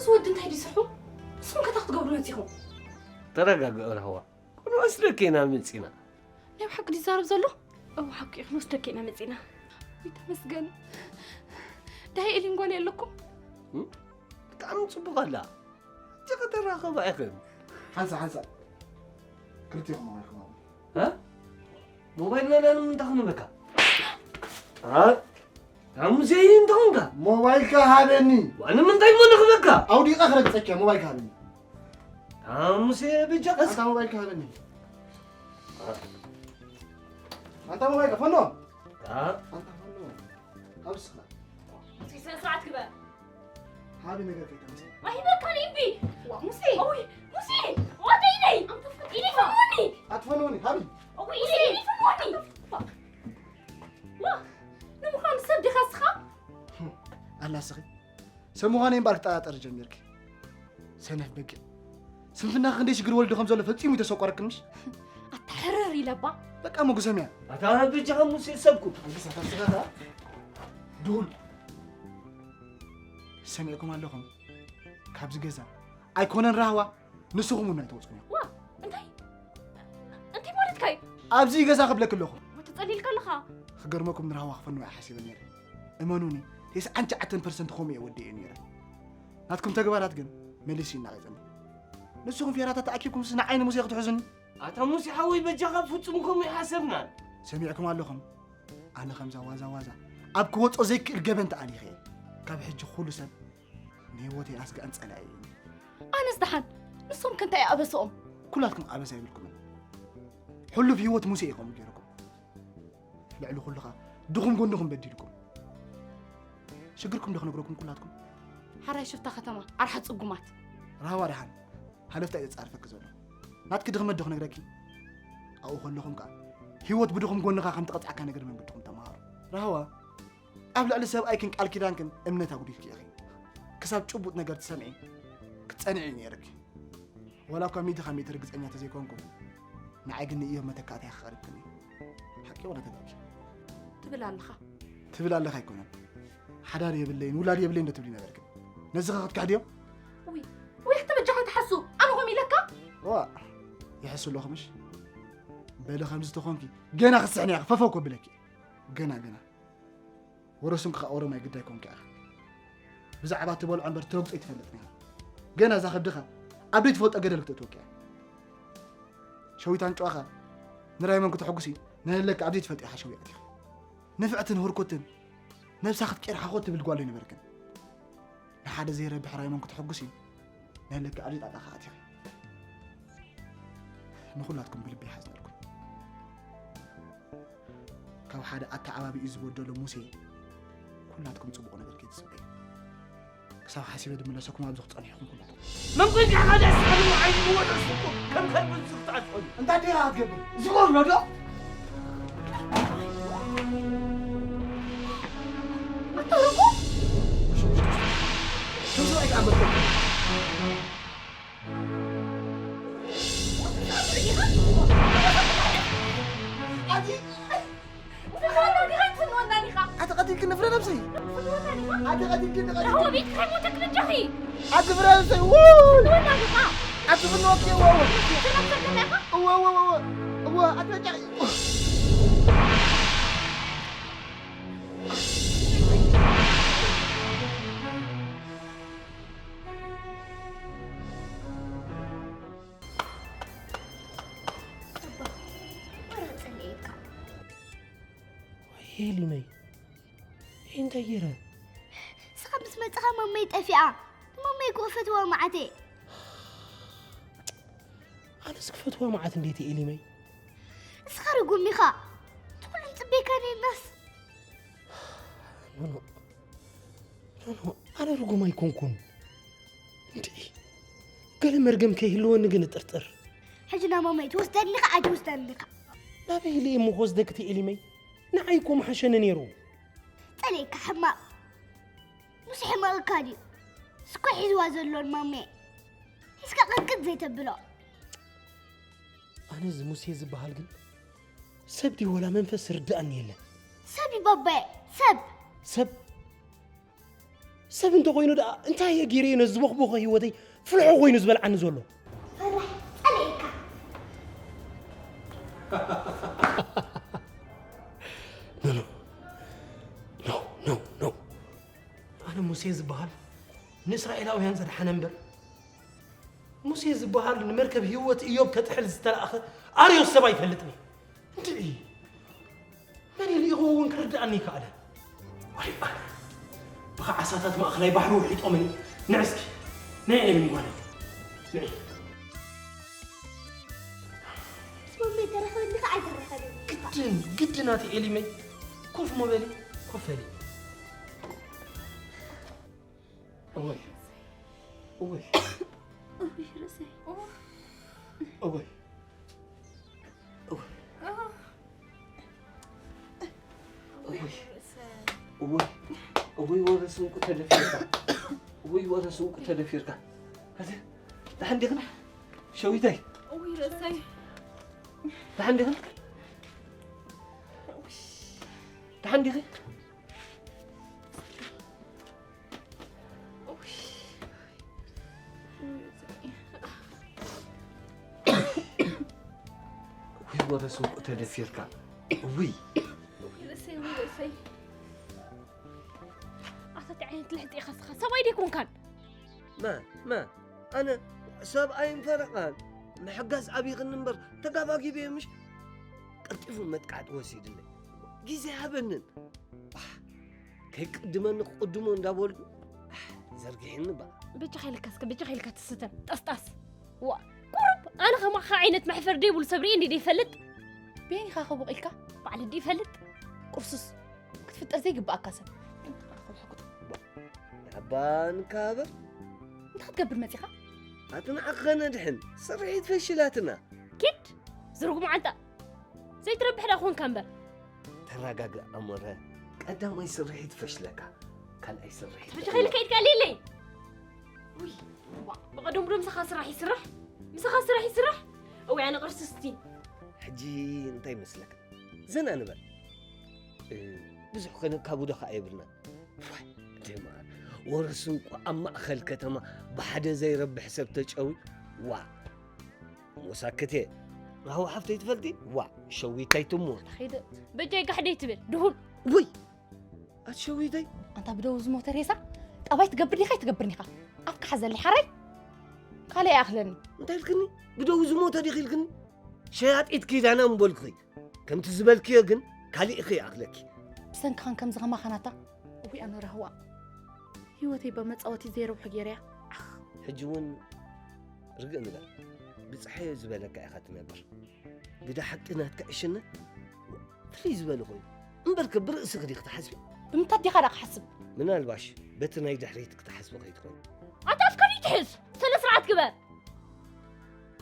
እዚ ወዲ እንታይ ድዩ ስርሑ? ንስኹም ከ እንታይ ክትገብሩ መጺኹም? ተረጋግኦ ራህዋ። ክንወስደኪ ኢና መጺና። ናይ ብሓቂ ድዩ ዝዛረብ ዘሎ? እዎ ሓቁ እዩ፣ ክንወስደኪ ኢና መጺና። ወይ ተመስገን። ዳይ ኤሊን ጓል ኣለኩም? እም? ብጣዕሚ ጽቡቕ ኣላ። ሕጂ ከተራኸባ ኢኽን። ሓንሳ፣ ሓንሳ። ክልቲኹም ሞባይልኩም ሃቡ። እ? ሞባይልና ዳ ንምንታይ ክንበካ? እ? ሓሙሴ እንታይ ኾንካ? ሞባይልካ ሃበኒ። ዋ፣ ንምንታይ እሞ ንኽበካ? ኣውዲቐ ክረግጸካ፣ ሞባይልካ ሃበኒ። ሓሙሴ ብጃ ቀስ። ኣንታ ሞባይልካ ሃበኒ። ኣንታ ሞባይልካ፣ ፈኖ። እ? ኣንታ ፈኖ። ኣብ ስኻ። እስኪ ስነ ስርዓት ግበር። ሃቢ ነገር ከይተምጽእ። ኣይበካን እምቢ። ዋ፣ ሙሴ። ኦይ፣ ሙሴ። ዋተይ ነይ። ኢሊ ፈንወኒ። ኣትፈንወኒ፣ ሃቢ። ኦይ፣ ኢሊ፣ ኢሊ ፈንወኒ። ዋ፣ ንምዃኑ ሰብ ዲኻ እስኻ? ኣላ ስኺ። ሰብ ምዃነይ እምበኣር ክጠራጠር ጀሚርኪ። ሰነፍ በጊዕ። ስንፍና ክንደይ ሽግር ወልዱ ከም ዘሎ ፈጺሙ ይተሰቆረክን ምሽ? ኣታ ሕርር ኢለባ። በቃ መጉሰምያ። ኣታ ብጃኻ ሙሴ ሰብኩ። ኣንግስ ኣታ ስጋታ። ድሁል። ሰሚዕኩም ኣለኹም? ካብዚ ገዛ ኣይኮነን ራህዋ፣ ንስኹም እውን ኣይትወጹን ኢኹም። ዋ፣ እንታይ? እንታይ ማለትካ እዩ? ኣብዚ ገዛ ክብለክ ኣለኹ። ዋ፣ ተጸሊልካ ኣለኻ። ክገርመኩም ንራህዋ ክፈንዋ እየ ሓሲበ ነይረ። እመኑኒ፣ ተስዓን ትሽዓተን ፐርሰንት ከምኡ እየ ወዲኤ ነይረ። ናትኩም ተግባራት ግን መሊሱ ይናቒጸኒ። ንስኹም ፌራታት ተኣኪብኩምስ ንዓይ ንሙሴ ክትሕዙኒ? ኣታ ሙሴ ሓወይ በጃኻ ፍጹም ከምኡ ኣይሓሰብናን። ሰሚዕኩም ኣለኹም? ኣነ ከምዛ ዋዛ ዋዛ ኣብ ክወጾ ዘይክእል ገበን ተኣሊኸ እየ። ካብ ሕጂ ኩሉ ሰብ ንህይወተይ ኣስጋእን ጸላኢ እዩ። ኣነስ ደሓን፣ ንሶም ከ እንታይ ኣበስኦም? ኩላትኩም ኣበሳ የብልኩምን። ሕሉፍ ህይወት ሙሴ እዩ ከምኡ ገይሩኩም። ልዕሊ ኩሉ ኸኣ ድኹም ጎንኹም በዲልኩም። ሽግርኩም ዶ ክነግረኩም ኩላትኩም? ሓራይ ሽፍታ ከተማ፣ ኣርሓ ጽጉማት። ራህዋ ደሓን፣ ሃለፍታ እዩ ዘጻርፈኪ ዘሎ። ናትኪ ድኽመት ዶ ክነግረኪ? ኣብኡ ከለኹም ከኣ ህይወት ብድኹም ጎንኻ ከም ትቐጽዓካ ነገር መንገድኹም ተመሃሩ። ራህዋ፣ ኣብ ልዕሊ ሰብኣይክን ቃል ኪዳንክን እምነት ኣጉዲልኪ ኢኺ። ክሳብ ጭቡጥ ነገር ትሰምዒ፣ ክትጸንዒ እዩ ነይርኪ። ዋላ እኳ ሚእቲ ካብ ሚእቲ ርግጸኛ ተዘይኮንኩ፣ ንዓይ ግን ንእዮብ መተካእታ ክቐርብክን እዩ። ሓቂ ወላ ተጋግኺ? ትብል ኣለኻ። ትብል ኣለኻ ኣይኮነን። ሓዳር የብለይን፣ ውላድ የብለይን ዶ ትብሊ ነበርክን? ነዚ ኸ ክትክሕድዮ? ውይ፣ ውይ፣ ተበጃኻ ትሓሱ። ኣነ ኾም ኢለካ? ዋ፣ ይሕሱ ኣለኹ ምሽ? በሊ ከምዚ ተኾንኪ፣ ገና ክስሕን እያ፣ ፈፈው ከብለኪ። ገና፣ ገና። ወረስንኪ ኸኣ ኦሮማይ ግዳይ ኮንኪ ኢኻ። ብዛዕባ ትበልዖ እምበር ትረግጾ ኣይትፈልጥን ኢኻ። ገና እዛ ከብድኻ ኣብ ዘይትፈልጦ ገደል ክተእትወኪ እያ። ሸዊት ኣንጭዋኻ ንራይሞን ክተሐጉሲ ንህለኪ ኣብ ዘይትፈልጢ ኢኻ ሸዊት ኣቲኺ። ንፍዕትን ህርኩትን ነብሳ ክትቀይር ሓኾት ትብል ጓል ኣይነበርክን። ንሓደ ዘይረብሕ ራይሞን ክተሐጉሲ ንህለኪ ኣብ ዘይጣጣ ኸኣ ኣቲኺ። ንኹላትኩም ብልቢ ይሓዝነልኩም። ካብ ሓደ ኣተዓባቢኡ ዝበደሎ ሙሴ ኩላትኩም ጽቡቕ ነገር ከይትጽበዩ። ክሳብ ሓሲበ ድምለሰኩም ኣብዚ ክጸንሕኹም ኩላትኩም። መን ኮይንካ ኢኻ ደስ ዝብሉ ዓይኒ ወደስኩም ከም ከልቢ ዝኽትኣት ኮይኑ? እንታይ ዲኻ ክትገብር? ዝገብሮ ዶ? ኣታ ርጉም! ከም ሰብኣይ ከኣ መጥቶ። ኣቲ ኣቲ ቀቲልክኒ ፍረ ነብሰይ። ኣቲ ቀቲልክኒ፣ ቀቲልክኒ። ኣቲ ፍረ ነብሰይ። ው! ኣቲ ፍኖኪ፣ ው! ው! ኣቲ በቃ። ሄሊመይ፣ እንታይ ገይረ? ንስኻ ምስ መጻኻ ማመይ ጠፊኣ። ማመይ እኮ እፈትዋ መዓት እየ። ኣነስ ክፈትዋ መዓት እንዴት እየ ኤሊመይ? ንስኻ ርጉም ኢኻ። ትኹሉ ንጽበየካ ነይርናስ። ኖኖ፣ ኖኖ፣ ኣነ ርጉም ኣይኮንኩን። እንድዒ፣ ገለ መርገም ከይህልወኒ ግን እጥርጥር። ሕጂ ናብ ማመይ ትወስደኒ ኢኻ ኣይትወስደኒ ኢኻ? ናበይ ኢለ እየ እሞ ክወስደኪ እቲ ኤሊመይ? ንዓይ እኮ ምሓሸኒ ነይሩ። ጸሊእካ ሕማቕ። ሙሴ ሕማቕ እካ ድዩ? እስኮ ሒዝዋ ዘሎ ንማመ። ሒዝካ ቅጥቅጥ ዘይተብሎ። ኣነ እዚ ሙሴ ዝበሃል ግን ሰብ ድዩ ወላ መንፈስ ርድኣኒ የለን። ሰብ እዩ ባባየ፣ ሰብ። ሰብ? ሰብ እንተኾይኑ ደኣ እንታይ እየ ገይረ ነዚ ዝቦኽቦኸ ህይወተይ ፍልሖ ኮይኑ ዝበልዓኒ ዘሎ? ፈራሕ ጸሊእካ። No, no, no, no, no. ኣነ ሙሴ ዝበሃል ንእስራኤላውያን ዘድሓነ እምበር፣ ሙሴ ዝበሃል ንመርከብ ህይወት እዮብ ከጥሕል ዝተላእኸ ኣርዮስ ሰብ ኣይፈልጥን እየ። እንድዒ መን ኢሉ ይኸውን ክርድኣኒ ይከኣለ። ወይ ኣነ ብኻ ዓሳታት ማእኸላይ ባሕሪ ውሒጦምኒ። ንዕስኪ ንዒ ኤልሚ ጓለይ ንዒ። ስሞም ተረኸበኒ ከ ኣይተረኸበኒ። ግድን ግድን ኣቲ ኤሊመይ ኮፍ ሞ በሊ ኮፍ በሊ። እወይ እወይ እውይ ርእሰይ። እወይ እወይ እወይ እወይ እወይ ወረ ስንቁ ተደፊርካ እወይ ወረ ስንቁ ተደፊርካ። ኣቲ ደሓን ዲኽን ሸዊተይ እውይ ርእሰይ። ደሓን ዲኽን ደሓን ዲኺ? ውይ ወረ ስንቁ ተደፊርካ ውይ ርእሰይ እውይ ርእሰይ። ኣታ እንታይ ዓይነት ልሕፂ ኢኻ ንስኻ? ሰብኣይ ዶ ኣይኮንካን? መ መ ኣነ ሰብኣይን ፈረቓን ምሕጋዝ ኣብይኽኒ እምበር ተጋባጊበ ምሽ ቀልጢፉ መጥቃዕቲ ወሲድለይ ግዜ ሃበንን። ኣሕ፣ ከይቅድመኒ ክቕድሞ እንዳበልኩ ኣሕ፣ ዘርጊሕኒ በኣ። በጃኻ ኢልካ እስከ በጃኻ ኢልካ ትስተን ጠስጣስ። ዋ ቁሩብ ኣነ ከማኻ ዓይነት መሕፈር ደይብሉ ሰብ ርእየ እንዲ ደይፈልጥ። በየን ኢኻ ከቡቕ ኢልካ? ባዕሉ እንዲ ይፈልጥ። ቁርሱስ ክትፍጠር ዘይግብኣካ ሰብ። ናባ ንከባበር። እንታይ ክትገብር መፂኻ? ኣቲ ንዓኸ ነድሕን ስርሒት ፈሽላትና። ኪድ ዝርጉም ዓንጣ ዘይትረብሕ ዳ ኮንካ እምበር። ተረጋግእ ኣሞረ። ቀዳማይ ስርሒት ፈሽለካ፣ ካልኣይ ስርሒት ተፈሸኸ ኢልካ ኢድካ ኣልየለይ። ውይ፣ ዋ፣ ብቐደሙ ዶ ምሳኻ ስራሕ ይስራሕ? ምሳኻ ስራሕ ይስራሕ? እውይ ኣነ ቅርስስቲ። ሕጂ እንታይ ይመስለካ? ዘና ንበል። እ፣ ብዙሕ ከነካብዶ ከኣ የብልና። ዋይ፣ ደማ ወረሱ እኮ ኣብ ማእኸል ከተማ ብሓደ ዘይረብሕ ሰብ ተጨዊ። ዋ፣ ሞሳክቴ ራህዋ ሓፍተይ ትፈልጢ? ዋ፣ ሸዊታይ ትሞ። ኸይደ በጃይ ጋሕደይ ትብል ድሁል። ውይ፣ ኣቲ ሸዊተይ። ኣንታ ብደው ዝሞተ ሬሳ ጠባይ ትገብር ዲኻ ኣይትገብርን ኢኻ? ኣፍካ ሓዘለይ ሓራይ ካልእ ይኣኽለኒ። እንታይ ኢልክኒ? ብደው ዝሞተ ዲኺ ኢልክኒ? ሸያጢት ኪዳና ምበልኩኺ። ከምቲ ዝበልክዮ ግን ካሊእ ኢኺ ይኣኽለኪ። ብሰንክኻን ከምዚ ከማኻናታ እዊ ኣነ ራህዋ ህይወተይ በመጻወቲ ዘይረብሑ ገይረያ። ዓኽ። ሕጂ እውን ርግእ ንበል። ብጽሓዮ ዝበለካ ኢኻ ትነብር። ግዳ ሓቂ ናትካ ዕሽነት ፍልይ ዝበለ ኮይኑ። እምበርከ ብርእስኺ ዲኺ ትሓስቢ? ብምንታይ ዲኻ ዳ ክሓስብ? ምናልባሽ በቲ ናይ ድሕሪት ክትሓስቢ ከይትኾኒ። ኣታ ኣፍካ ይትሕዝ። ስነ ስርዓት ግበር።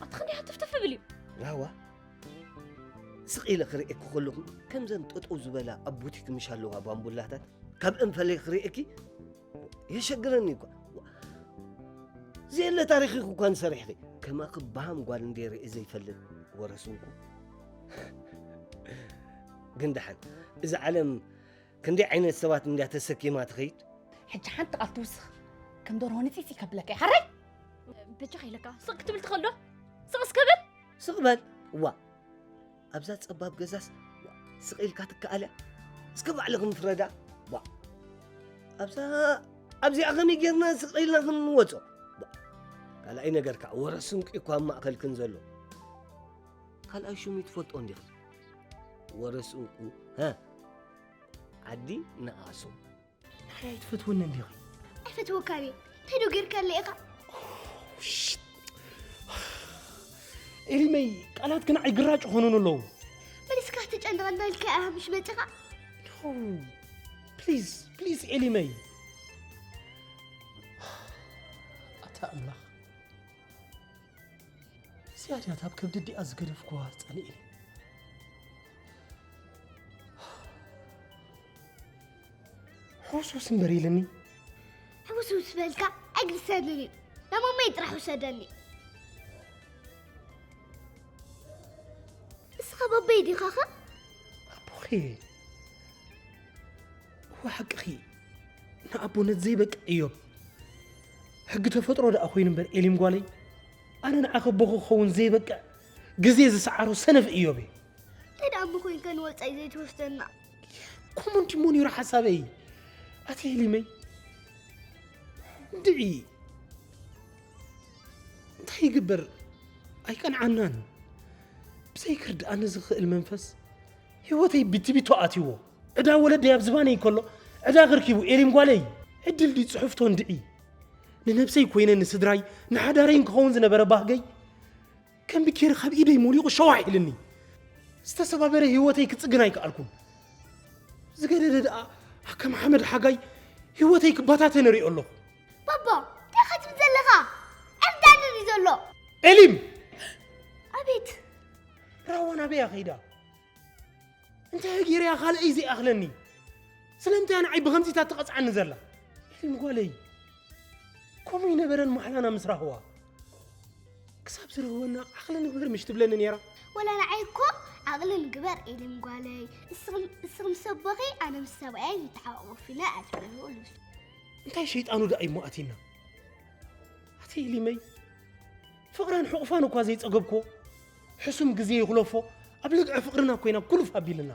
ኣቲ ክንደይ ሃትፍትፍ ይብል እዩ። ራህዋ ስቕ ኢለ ክርእየኪ ከለኹ ከምዘን ጠጠው ዝበላ ኣብ ቡቲክ ምሽ ኣለዋ ባምቡላታት ካብ እንፈለይ ክርእየኪ የሸግረኒ እኳ። ዘየለ ታሪኽ ኢኹ እኳ ንሰሪሕኺ። ከማኺ ባሃም ጓል እንደ ርእየ ዘይፈልጥ ወረስንኩ። ግን ደሓን እዛ ዓለም ክንደይ ዓይነት ሰባት እንድያ ተሰኪማ ትኸይድ። ሕጂ ሓንቲ ቃል ትውስኽ ከም ደርሆ ንፂፂ ከብለካ እየ። ሓራይ በጃኻ ኢለካ ስቕ ክትብል ትኽእል ዶ? ስቕ እስከ በል። ስቕ በል። ዋ ኣብዛ ጸባብ ገዛስ ዋ፣ ስቕ ኢልካ ትከኣል እያ። እስከ ባዕልኽን ፍረዳ። ዋ ኣብዛ ኣብዚኣ ከመይ ጌርና ስቕ ኢልና ክንወጾ? ዋ፣ ካልኣይ ነገር ከዓ ወረ ስንቂ እኳ ኣብ ማእከልክን ዘሎ። ካልኣይ ሽሙ ትፈልጦ እንዲኽን? ወረ ስንቁ፣ ሃ? ዓዲ ነኣሶ። ንዓይ ኣይትፈትወኒ እንዲኺ? ኣይፈትወካን እየ። እንታይ ዶ ጌርካለይ ኢኻ? ሽት። ኤሊመይ፣ ቃላትኪ ንዓይ ግራጭ ይኾኑኒ ኣለዉ። መሊስካ ክትጨንቐና ኢልካ ኢኻ ምሽ መጺኻ? No. ፕሊዝ፣ ፕሊዝ ኤሊመይ። ኣታ ኣምላኽ። እዚኣ ድያ እታ ኣብ ከብዲ ኣዲኣ ዝገደፍኩዋ ጸኒኤለይ። ሕውስውስ እምበር ኢልኒ። ሕውስውስ በልካ ኣይግድሰንን እዩ። ናብ ማማይ ጥራሕ ውሰደኒ። ንስኻ ባበይ ዲኻኸ? ኣቦኺ። እወ ሓቅኺ። ንኣቦነት ዘይበቅዕ እዮብ። ሕጊ ተፈጥሮ ደኣ ኮይኑ እምበር ኤሊም ጓለይ፣ ኣነ ንዓኺ ኣቦኺ ክኸውን ዘይበቅዕ ግዜ ዝሰዓሮ ሰነፍ እዮብ እየ። እንታይ ደኣ እሞ ኮይንካ ንወጻኢ ዘይትወስደና? ከምኡ እንዲሞ ነይሩ ሓሳበይ። ኣቲ ኤሊመይ፣ እንድዒ እንታይ ይግበር ኣይቀንዓናን። ብዘይ ክርድኣኒ ዝኽእል መንፈስ ህይወተይ ቢትቢቶ ኣትይዎ። ዕዳ ወለደይ ኣብ ዝባነይ ከሎ ዕዳ ክርኪቡ ኤሊም ጓለይ። ዕድል ድዩ ጽሑፍቶ እንድዒ። ንነብሰይ ኮይነ ንስድራይ ንሓዳረይን ክኸውን ዝነበረ ባህገይ ከም ብኬሪ ካብ ኢደይ ሞሊቑ ሸዋሕ ኢልኒ። ዝተሰባበረ ህይወተይ ክጽግን ኣይከኣልኩን። ዝገደደ ደኣ ከም ሓመድ ሓጋይ ህይወተይ ክባታተን እሪኦ ኣለኹ። ባባ፣ እንታይ ክትብል ዘለኻ? ዕርዳን እዩ ዘሎ። ኤሊም! ኣቤት! ራዋ ናበያ ከይዳ? እንታይ ገይረያ ካልኣይ ዘይኣኽለኒ? ስለምንታይ ንዓይ ብኸምዚታት ትቐጽዓኒ ዘላ? ኤሊም ጓለይ፣ ከምኡ ይነበረን ማሕላና ምስ ራህዋ። ክሳብ ዝረህወና ዓቕሊ ንግበር ምሽ ትብለኒ ነይራ። ወላ ንዓይ እኮ ዓቕሊ ንግበር ኤሊም ጓለይ። እስኽም-፣ እስኽም ምስ ኣቦኺ ኣነ ምስ ሰብኣየይ ንተሓባበፍ ኢና ኣትብለኒ። እንታይ ሸይጣኑ ደኣ እዩ እሞ ኣትዩና? ኣቲ ኤሊመይ፣ ፍቕራን ሕቑፋን እኳ ዘይጸገብክዎ፣ ሕሱም ግዜ ይኹለፎ፣ ኣብ ልግዐ ፍቕርና ኮይና ኩልፍ ኣቢልና።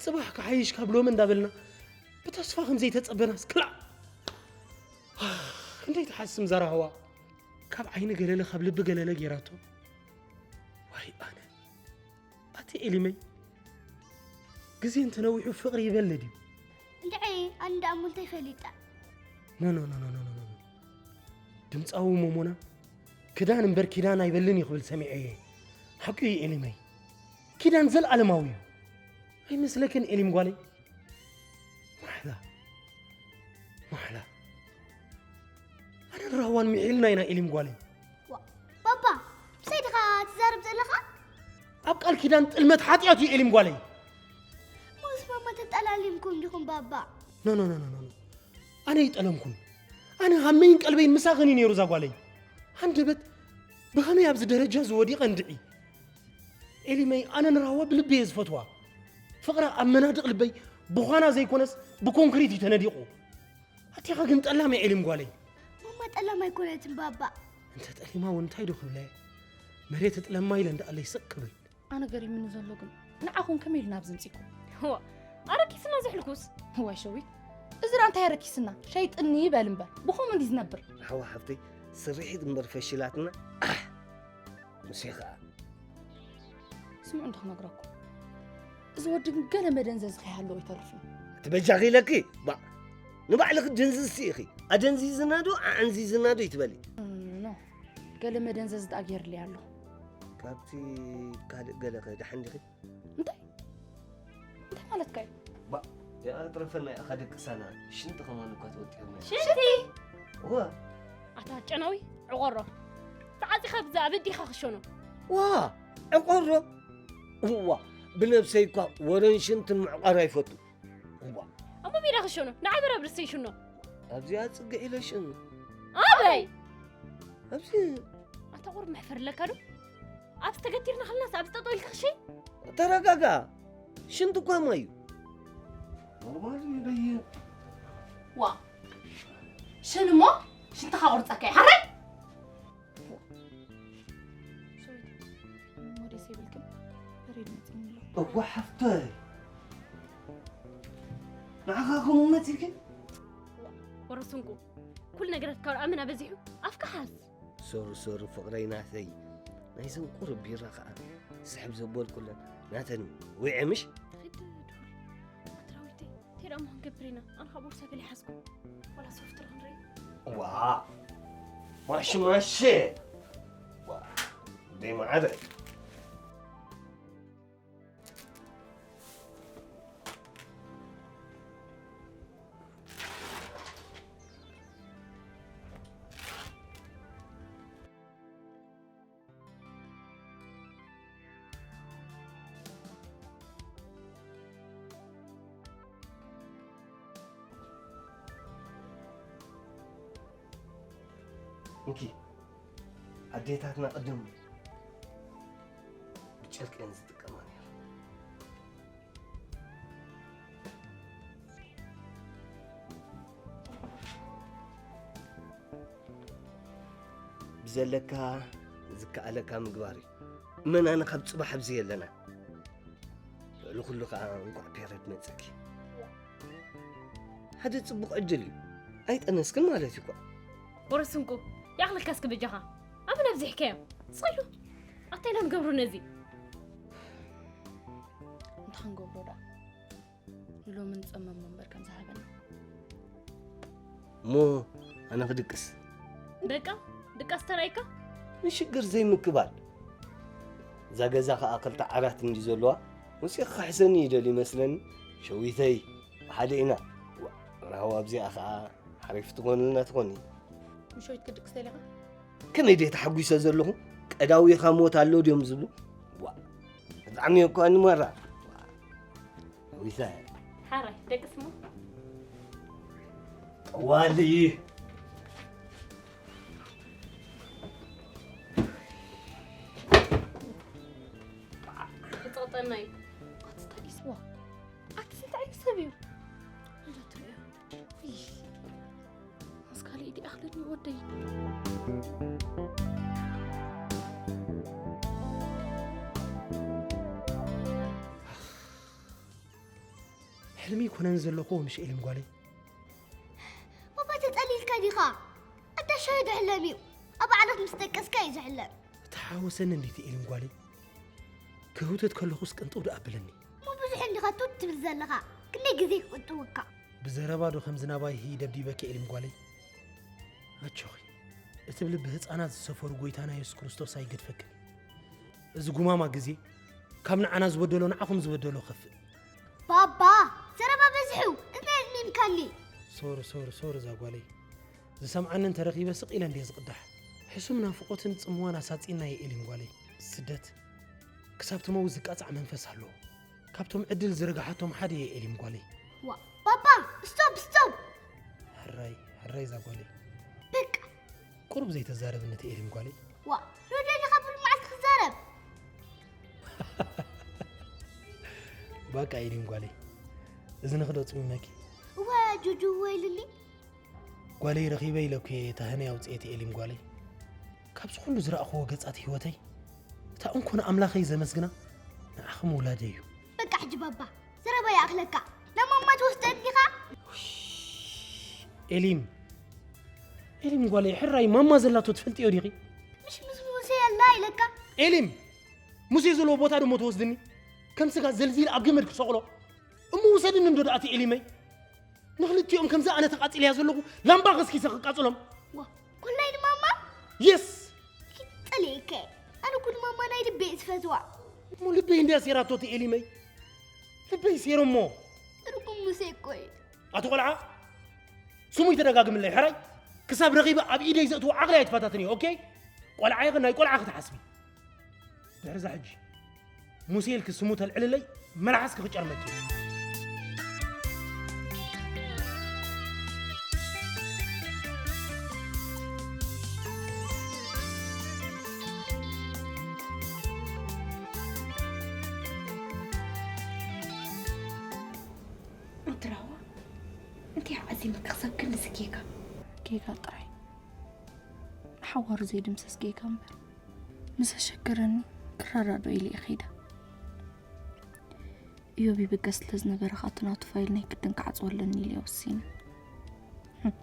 ጽባሕ ክሓይሽ ካብ ሎሚ እንዳበልና፣ ብተስፋ ከም ዘይተጸበናስ ክላእ። ክንደይ ትሓስም እዛ ራህዋ። ካብ ዓይኒ ገለለ፣ ካብ ልቢ ገለለ ጌራቶ። ዋይ ኣነ። ኣቲ ኤሊመይ፣ ግዜ እንተነዊሑ ፍቕሪ ይበል ድዩ? እንድዒ፣ ኣነ ደኣ እሞ እንታይ ፈሊጠ? ኖ፣ ኖ፣ ኖ። ድምጻዊ ሞሞና፣ ክዳን እምበር ኪዳን ኣይበልን እዩ ክብል ሰሚዐ እየ። ሓቁ እዩ ኤሊመይ። ኪዳን ዘለኣለማዊ እዩ። ኣይመስለክን ኤሊም ጓለይ? ማሕላ፣ ማሕላ። ኣነን ራህዋን ምሒልና ኢና ኤሊም ጓለይ። ዋ፣ ባባ፣ ብሰይ ዲኻ ትዛረብ ዘለኻ? ኣብ ቃል ኪዳን ጥልመት ሓጢኣት እዩ ኤሊም ጓለይ። ሞስ ማማ ተጠላሊምኩም ዲኹም ባባ? ኖ፣ ኖ፣ ኖ፣ ኖ፣ ኖ። ኣነ ይጠለምኩን። ኣነ ሃመይን ቀልበይን ምሳኽን እዩ ነይሩ እዛ ጓለይ። ሃንደበት ብኸመይ ኣብዚ ደረጃ ዝወዲቐ እንድዒ። ኤሊመይ፣ ኣነ ንራህዋ ብልቢ እየ ዝፈትዋ። ፍቕራ ኣብ መናድቕ ልበይ ብዃና ዘይኮነስ ብኮንክሪት እዩ ተነዲቑ። ኣቲኻ ግን ጠላም እያ ኤሊም ጓለይ። ማማ ጠላም ኣይኮነትን ባባ። እንተ ጠሊማ እውን እንታይ ዶ ክብላ እየ? መሬት እጥለማ ኢለ እንዳኣለይ ስቕ ክብል። ኣነ ገሪምኒ ዘሎ ግን ንዓኹም ከመይ ኢልና ኣብዚ ምጺኩም? ዋ፣ ኣረኪስና ዝሕልኩስ። ዋይ ሸዊት፣ እዚ ደኣ እንታይ ኣረኪስና? ሸይጥኒ ይበል እምበር፣ ብኸምኡ እንዲ ዝነብር። ሓዋ ሓፍተይ፣ ስርሒት እምበር ፈሽላትና። ኣሕ! ሙሴ ኸኣ። ስምዑ እንዶ ክነግረኩም። እዚ ወዲ ግን ገለ መደንዘዚ ከይሃለዎ ኣይተርፍን። እቲ በጃኺ ኢለኪ፣ ባ-፣ ንባዕልኺ ድንዝዝቲ ኢኺ። ኣደንዚዝና ዶ፣ ኣዕንዚዝና ዶ ይትበሊ? እም፣ ኖ። ገለ መደንዘዚ ደኣ ገይርለይ ኣሎ። ካብቲ ካልእ ገለኸ ደሓን ዲኺ? እንታይ? እንታይ ማለትካ እዩ? ባ-፣ የቐጥረፈና እያ፣ ከደቅሳና። ሽንቲ ከማን እኳ ተወጢርና። ሽንቲ? እወ። ኣታ ጨናዊ፣ ዕቖሮ። ተዓጺኻ ብዛ ኣበዲኻ ክሸኖ። ዋ፣ ዕቖሮ? እዋ፣ ብነብሰይ እኳ ወረን ሽንትን ምዕቋር ኣይፈቱ። እዋ። ኣሞ ሜዳ ክሸኖ፣ ንዓይ በራብር ሰይሽኖ። ኣብዚኣ ጽግዕ ኢለ ሽኑ። ኣበይ? ኣብዚ። ኣታ ቁሩብ መሕፈር ኣለካ ዶ? ኣብዚ ተገቲርና ከለናስ ኣብዚ ጠጠው ኢልካ ክሸይ? ተረጋጋ። ሽንቲ እኳ ማይ እዩ። ኖርማል እዩ በየ። ዋ። ሽን እሞ ሽንትኻ ቁርጸካ እዩ። ሓራይ? ሞዴስ የብልክን። በሬድ መጺኒ ኣሎ። እዋ ሓፍተይ። ንዓኻ ከምኡ መጺእኪ? ወረ ስንቁ፣ ኩሉ ነገራትካ ወረ ኣመና በዚሑ፣ ኣፍካ ሓዝ። ሶሪ፣ ሶሪ፣ ፍቕረይ ናተይ። ናይዘን ቁሩብ ቢራ ኸኣ ስሕብ ዘበልኩለን ናተን ዊዐ ምሽ? ኺድ ዱር። ኣትራዊተይ፣ እንታይ ደኣ እሞ ክንገብር ኢና? ኣነ ኸኣ ቦርሳ ገለ ይሓዝኩ። ዋላ ሶፍት ዶ ክንርኢ? ዋ! ማሽ፣ ማሽ! ዋ! ደይ መዓረ። እንኪ፣ ኣዴታትና ቅድም ብጨርቂ እየን ዝጥቀማ ነይረን። ዘለካ ዝከኣለካ ምግባር እዩ። እመናኒ ካብ ጽባሕ ኣብዚ የለና። ልዕሊ ኩሉ ከኣ እንቋዕ ፔረድ መጸኪ። ሓደ ጽቡቕ ዕድል እዩ። ኣይጠነስክን ማለት እዩ እኳ። ወረስንቁ፣ ይኣኽለካ እስኪ በጃኻ። ኣበይ ኣብዚሕካዮ? ስቕ ኢሉ። ኣታይ ኢና ንገብሮ ነዚ? እንታይ ክንገብሮ ደኣ? ንሎሚ ንጸመሞ እምበር ከም ዝሃበና። እሞ ኣነ ክድቅስ። በቃ፣ ድቃስ ተራይካ? ንሽግር ዘይምክባል። እዛ ገዛ ኸኣ ክልተ ዓራት እንዲ ዘለዋ፣ ወፂእ ክሕሰኒ ይደሊ ይመስለኒ። ሸዊተይ፣ ብሓደ ኢና። ዋ፣ ራህዋ ኣብዚኣ ኸኣ ሓሪፍ ትኾንልና ትኾኒ። ምሾይት ክድቅስ ደሊኻ? ከመይ ድየ ተሓጒሰ ዘለኹ? ቀዳዊኻ ሞት ኣሎ ድዮም ዝብሉ? ዋ፣ ብጣዕሚ እኮ ንመራ። ዊሳይ። ሓራይ፣ ደቅስ እሞ? ጠዋሊ። ክጸቕጠና እዩ። ኣቲ እንታይ እዩ ስዋ? ኣቲ እንታይ ዓይነት ሰብ እዩ? እንዳትሪኦ። ይህ። ኣስካሊ ኢዲ ኣኽለኒ ወደይ። ሕልሚ ይኮነን ዘለኹ ምሽ ኤሊም ጓለይ። ባባ ተጸሊልካ ዲኻ? ኣታ ሻሂ ድሕለም እዩ። ኣብ ዓለት ምስ ደቀስካ እዩ ዝሕለም። ተሓወሰኒ እንዴት ኤሊም ጓለይ። ክህውተት ከለኹስ ቅንጥው ደኣ ብለኒ። እሞ ብዙሕ እንዲኻ ቱት ትብል ዘለኻ። ክንደይ ግዜ ክቁጥውካ? ብዘረባ ዶ ከም ዝናባይ ደብዲበኪ ኤሊም ጓለይ? ኣጆኺ፣ እቲ ብልቢ ህፃናት ዝሰፈሩ ጎይታና የሱስ ክርስቶስ ኣይገድፈክን። እዚ ጉማማ ግዜ ካብ ንዓና ዝበደሎ ንዓኹም ዝበደሎ ከፍእ። ባባ፣ ዘረባ በዝሑ፣ እንታይ ኣዝሚምካኒ? ሶሪ፣ ሶሪ፣ ሶሪ እዛ ጓለይ። ዝሰምዓኒ እንተረኺበ ስቕ ኢለ እንድየ ዝቕዳሕ። ሕሱም ናፍቖትን ጽምዋን ኣሳጺናየ ኤሊም ጓለይ። ስደት ክሳብ ትመውት ዝቃጻዕ መንፈስ ኣለዎ። ካብቶም ዕድል ዝረግሓቶም ሓደ እየ ኤሊም ጓለይ። ዋ፣ ባባ፣ ስቶፕ፣ ስቶፕ! ሕራይ፣ ሕራይ እዛ ጓለይ። በቃ። ቁሩብ ዘይተዛረብኒ እቲ ኤሊም ጓለይ። ዋ፣ ዶ ደሊኻ ብሉ መዓልቲ ክዛረብ? ባቃ ኤሊም ጓለይ። እዝንኺ ዶ ጽሚመኪ? እወ፣ ጁጁ፣ እወ ኢልኒ። ጓለይ ረኺበ ኢለኩ እየ እታ ህነይ ኣውፅኤ እቲ ኤሊም ጓለይ። ካብዚ ኩሉ ዝረኣኽዎ ገጻት ህይወተይ፣ እታ እንኮ ንኣምላኸይ ዘመስግና ንዓኺ ምውላደይ እዩ። በቃ ሕጂ ባባ፣ ዘረባ ይኣኽለካ። ናብ ማማ ትወስደኒ ዲኻ? ኤሊም፣ ኤሊም ጓለይ፣ ሕራይ ማማ ዘላቶ ትፈልጥዮ ዲኺ? ምሽ ምስ ሙሴ ኣላ ኢለካ። ኤሊም፣ ሙሴ ዘለዎ ቦታ ደሞ ትወስድኒ? ከም ስጋ ዘልዚለ ኣብ ገመድ ክሰቕሎ? እሞ ውሰድኒ እንዶ ደኣ እቲ ኤሊመይ። ንኽልቲኦም ከምዚ ኣነ ተቓጺለያ ዘለኹ ላምባ ከስኪሰ ክቃጽሎም። ዋ፣ ኮላይ ንማማ? የስ! ይጸልየከ። ኣነ እኮ ንማማ ናይ ልበይ እየ ዝፈትዋ። እሞ ልበይ እንድያ ሴራቶ እቲ ኤሊመይ። ልበይ ሴሮሞ። ትርጉም ሙሴ እኮ እዩ። ኣቲ ቆልዓ፣ ስሙ ይተደጋግምለይ፣ ሕራይ? ክሳብ ረኺበ ኣብ ኢደይ ዘእትዎ ዓቕሊ ኣይትፈታተንዮ፣ ኦኬ? ቆልዓ ኢኺ፣ ናይ ቆልዓ ክትሓስቢ። ድሕሪ እዛ ሕጂ፣ ሙሴ ኢልኪ ስሙ ተልዕልለይ፣ መልሓስኪ ክጨርመኪ። ኣንቲ ራህዋ፣ እንታይ ዓዚምኪ ክሳብ ክንድዚ ጌጋ? ጌጋ ጥራይ። ንሓዋሩ ዘይድምሰስ ጌጋ እምበር። ምስ ኣሸገረኒ ክረዳዶ ኢለ እየ ከይደ። እዮብ ይብገስ ስለ ዝነበረ፣ ካብቲ ናቱ ፋይል ናይ ግድን ክዓጽዎ ኣለኒ ኢለ እየ ወሲነ። ህም።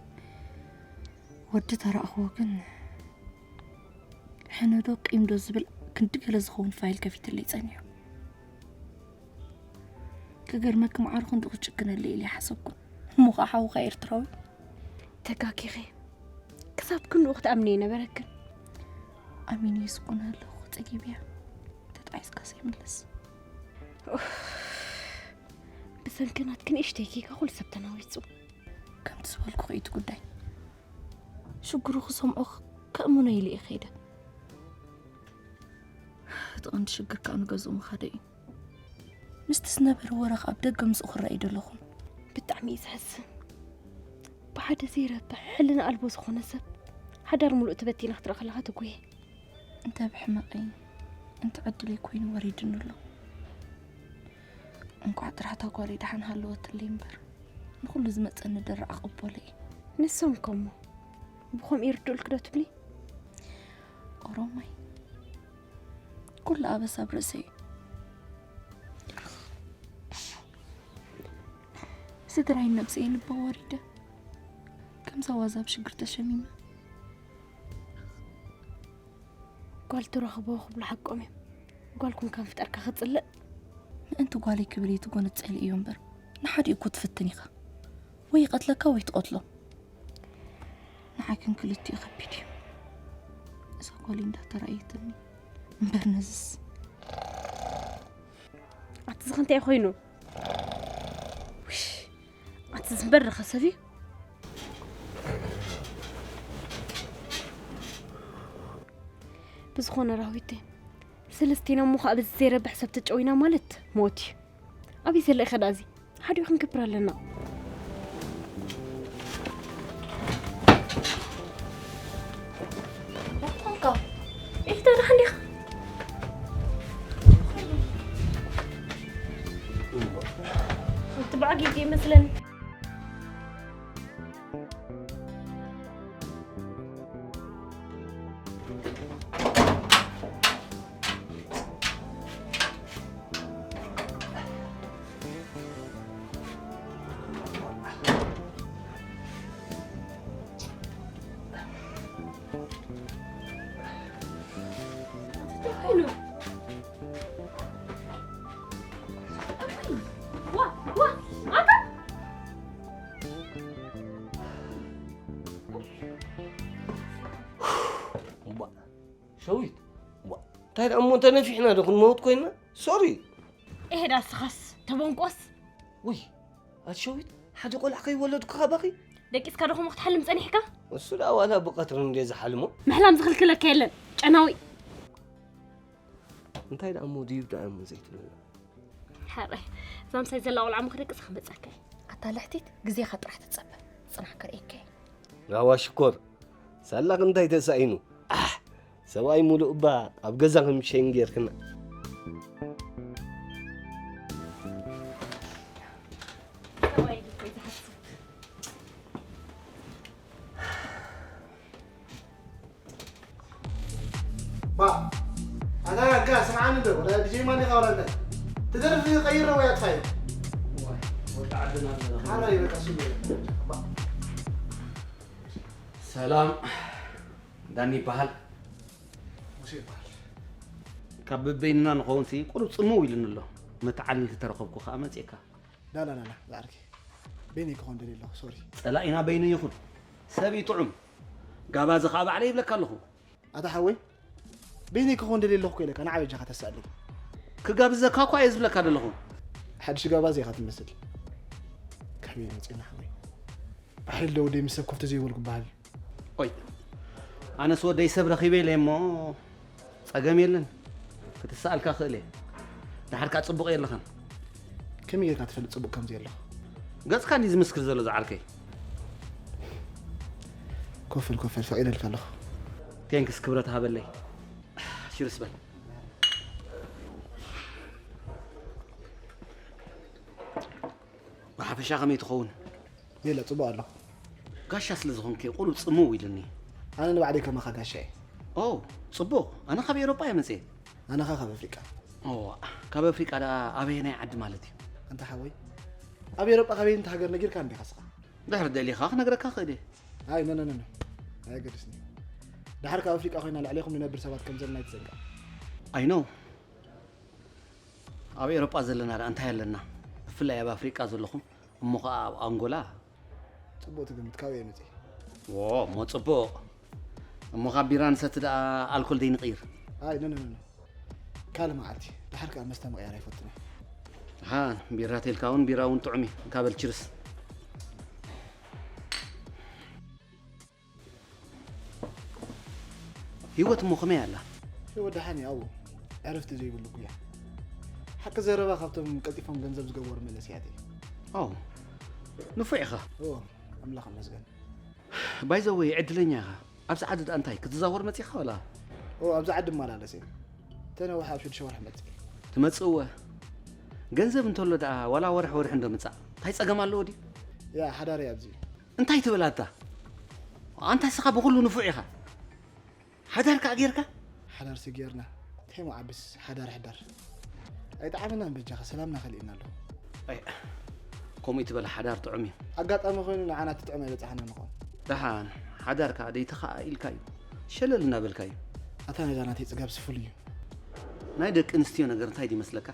ወዲ ተራእኽዎ ግን፣ ሕነ ዶ ቂም ዶ ዝብል ክንዲ ገለ ዝኸውን ፋይል ከፊትለይ ጸኒሑ። ክገርመኪ፣ ማዕረ ክንድኡ ክጭክነለይ ኢለ ኣይሓሰብኩን። እሞ ኸዓ ሓውኻ ኤርትራዊ። ተጋጊኺ። ክሳብ ክንድኡ ክትኣምኒ ኣይነበረክን። ኣሚነ ይስኩን ኣለኹ፣ ጸጊበያ። ተጣዒስካስ ኣይምለስ። ኡፍ። ብሰንኪ ናትኪ ንእሽተይ ጌጋ ኩሉ ሰብ ተናዊጹ። ከምቲ ዝበልኩኺ እዩ እቲ ጉዳይ። ሽግሩ ክሰምዖ ከእምኖ ኢለ እየ ከይደ። እቲ ቀንዲ ሽግር ከኣ ንገዝኡ ምኻደ እዩ። ምስቲ ዝነበረ ወረ ኣብ ደገ ምስኡ ክረኣይ ደለኹ። ብጣዕሚ እዩ ዘሕዝን። ብሓደ ዘይረብሕ ሕልና ኣልቦ ዝኾነ ሰብ ሓዳር ሙሉእ ተበቲና ክትርኢ ከለኻ ትጉሂ። እንተ ብሕመቐይ፣ እንተ ዕድለይ ኮይኑ ወሪድኒ ኣሎ። እንቋዕ ጥራሕ እታ ጓለይ ደሓን ሃለወትለይ እምበር፣ ንኹሉ ዝመጸኒ ደራዕ ኣቐበሎ እየ። ንሶም ከሞ ብኸምኡ ይርድኡልኪ ዶ ትብሊ? ኦሮማይ ኩሉ ኣበሳ ኣብ ርእሰይ እዩ። ስድራይ ነብሰይ ልባ ወሪደ ከምዛ ዋዛ ኣብ ሽግር ተሸሚመ። ጓል ትረኽቦ ክብሉ ሓቆም እዮም። ጓል ኩንካ ምፍጠርካ ክጽልእ። ምእንቲ ጓለይ ክብል እየ ትጎነጽ ኢለ እዩ እምበር ንሓዲኡ እኮ ትፍትን ኢኻ። ወይ ይቐትለካ ወይ ትቐትሎ። ንዓክን ክልቲኡ ከቢድ እዩ። እዛ ጓል እንዳተራእየትኒ እምበር ነዝስ ኣቲ ዝኸንታይ ኮይኑ ውሽ ኣቲ ዝንበር ረኸሰብ እዩ። ብዝኾነ ራዊት ሰለስቲና እሞ ከዓ በዚ ዘይረብሕ ሰብ ተጨዊና ማለት ሞት እዩ። ኣበይ ዘለ ኢኸ ዳዚ ሓዲኡ ክንገብር ኣለና። ዳሓንካ ኢልተ ደሓን ዲኻ? እቲ በዓጊ ይመስለኒ። ሸዊት እንታይ ደኣ እሞ ተነፊሕና ዶ ክንመውት ኮይና? ሶሪ። ኤሄዳ ስኻስ ተበንቆስ። ውይ ኣቲ ሸዊት ሓደ ቆልዓ ከይወለድኩ ካባኺ ደቂስካ ዶ ከምኡ ክትሓልም ጸኒሕካ? እሱ ደኣ ዋላ ብቐትሪ እንደ ዝሓልሞ ምሕላም ዝኽልክለካ የለን ጨናዊ። እንታይ ደኣ እሞ ድዩ ደኣ እሞ ዘይትብልና? ሓራይ እዛ ምሳይ ዘላ ቆልዓ እሞ ክደቅሳ ክመጸካ እዩ። ኣታ ልሕቲት ግዜኻ ጥራሕ ተጸበ። ጽናሕ ከርእየካ እየ። ራዋ ሽኮር ሳላኽ እንታይ ተሳኢኑ? ኣሕ ሰብኣይ ሙሉእ እባ ኣብ ገዛ ከም ሸይን ጌርክና። ባ ኣታ ጋ ስምዓኒ ዶ ወላ ዲጀይ ማን ኢኻ ወላ እንታይ ትደርፍ ቀይረ ወይ ኣጥፋይ ወዲ ዓድና ኣለና። ሓራይ በቃ ስሉ ሰላም ዳኒ ይበሃል። ሙሴ ይበሃል ካብ በበይንና ንኸውን ሲ ቁሩብ ጽምው ኢሉኒ ኣሎ። መተዓልልቲ ተረኸብኩ ከኣ መጺእካ። ላላላላ ዝዓርከይ በይነይ ክኾን ደልየ ኣለኹ ሶሪ ጸላኢና በይኑ ይኹን ሰብ ይጥዑም። ጋባዚ ከኣ ባዕለይ ይብለካ ኣለኹ። ኣታ ሓወይ በይነይ ክኾን ደልየ ኣለኹ እኮ ኢለካ ንዓ በጃኻ ተሳኣለይ ክጋብዘካ እኳ እየ ዝብለካ ዘለኹ። ሓድሽ ጋባዚ ኢኻ ትመስል ካበይ መፂና ሓወይ ብሓይል ዶ ወደይ ምስ ሰብ ኮፍ ተዘይበልኩ በሃል ቆይ ኣነስ ወደይ ሰብ ረኺበ ኢለ እሞ ጸገም የለን ክትሰኣልካ ክእል እየ። ድሓር ከኣ ጽቡቕ የለኻን። ከመይ ጌርካ ትፈልጥ ጽቡቕ ከም ዘየለኹ ገጽካ እንዲ ዝምስክር ዘሎ ዝዓርከይ። ኮፈል ኮፈል ፈቒደልካ ኣለኹ ቴንክስ ክብረት ሃበለይ። ሽርስ በል። ብሓፈሻ ከመይ ትኸውን? የለ ጽቡቕ ኣለኹ ጋሻ ስለ ዝኾንከ ቁሩብ ጽምው ኢሉኒ። ኣነ ንባዕለይ ከማኻ ጋሻ እየ ኦ ጽቡቕ። ኣነ ካብ ኤውሮጳ እየ መጽየ። ኣነኻ ካብ ኣፍሪቃ ኦ ካብ ኣፍሪቃ ደኣ ኣበየናይ ዓዲ ማለት እዩ? ኣንታ ሓወይ ኣብ ኤውሮጳ ካበይንቲ ሃገር ነጊርካ እንዲኻ ስኻ ድሕሪ ደሊኻ ክነግረካ ክእል እየ። ኣይ ኖ ኖ ኖ ኣየገድስኒ ድሓር ካብ ኣፍሪቃ ኮይና ልዕሌኹም ንነብር ሰባት ከም ዘለና ኣይትዘንጋ ኣይ ኖ ኣብ ኤውሮጳ ዘለና ደኣ እንታይ ኣለና? ብፍላይ ኣብ ኣፍሪቃ ዘለኹም እሞ ኸኣ ኣብ ኣንጎላ ጽቡቕ ትግምት ካበይ እየ መጺእ ዎ እሞ ጽቡቕ። እሞ ካብ ቢራ ንሰቲ ደኣ ኣልኮል ደይንቕይር። ኣይ ኖ ኖ ኖ ካልእ መዓልቲ ድሓር ከኣ መስተ ምቕያር ኣይፈቱን እየ ሃ ቢራ ተልካ እውን ቢራ እውን ጥዑም እዩ። እንካ በል ችርስ። ህይወት እሞ ከመይ ኣላ? ህይወት ደሓን እያ ኣቦ ዕረፍቲ ዘይብሉ ጉያ ሓቂ ዘረባ ካብቶም ቀልጢፎም ገንዘብ ዝገበሩ መለስያት እየ ኣው ንፉዕ ኢኻ። እዎ ኣምላኽ ይመስገን ባይዘወይ ዕድለኛ ኢኻ። ኣብዚ ዓዲ ደኣ እንታይ ክትዛወር መጺኻ ወላ? እዎ ኣብዚ ዓዲ እመላለስ እየ ተነውሓ ኣብ ሽዱሽተ ወርሒ መጽእ ትመጽእ እወ ገንዘብ እንተሎ ደኣ ዋላ ወርሒ ወርሒ እንዶ ምጻእ እንታይ ጸገም ኣለዎ ድዩ? ያ ሓዳር እያ ኣብዚ እንታይ ትብል ኣታ ኣንታ እስኻ ብኹሉ ንፉዕ ኢኻ ሓዳር ከኣ ጌርካ ሓዳር ስጌርና እንታይ ሞ ዓብስ ሓዳር ሕዳር ኣይጠዓመናን። በጃኻ ሰላምና ከሊእና ኣሎ። ኣይ ከምኡ ይትበል ሓዳር ጥዑም እዩ። ኣጋጣሚ ኮይኑ ንዓና ትጥዕም ኣይበፃሓና ምኾን። ደሓን ሓዳር ከዓ ደይተኸኣ ኢልካ እዩ ሸለል እናበልካ እዩ። ኣታ ነዛ ናተይ ፅጋብ ስፍል እዩ። ናይ ደቂ ኣንስትዮ ነገር እንታይ ድመስለካ?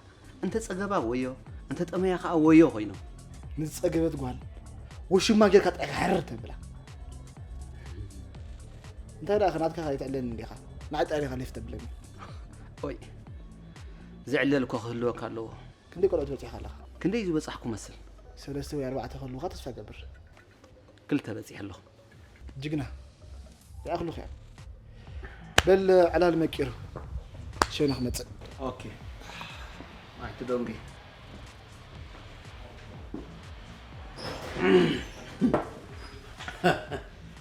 እንተ ጸገባ ወዮ እንተ ጠመያ ከዓ ወዮ ኮይኖም። ንዝጸገበት ጓል ውሽማ ጌርካ ጥዕካ ሕርር ተብላ። እንታይ ደኣ ከናትካ ከይትዕለኒ እንዲኻ ንዓይ ጥዕሊኻ ሌፍ ተብለኒ። ኦይ ዝዕለል እኮ ክህልወካ ኣለዎ። ክንደይ ቆልዑ ትበጺኻ ኣለኻ? ክንደይ ዝበጻሕኩ መስል? ሰለስተ ወይ ኣርባዕተ ክህልውኻ ተስፋ ገብር። ክልተ በጺሐ ኣለኹ። ጅግና ይኣኽሉኽ እዮም። በል ዕላል መቂሩ ሸነ ክመጽእ። ኦኬ ማይ ትደንጊ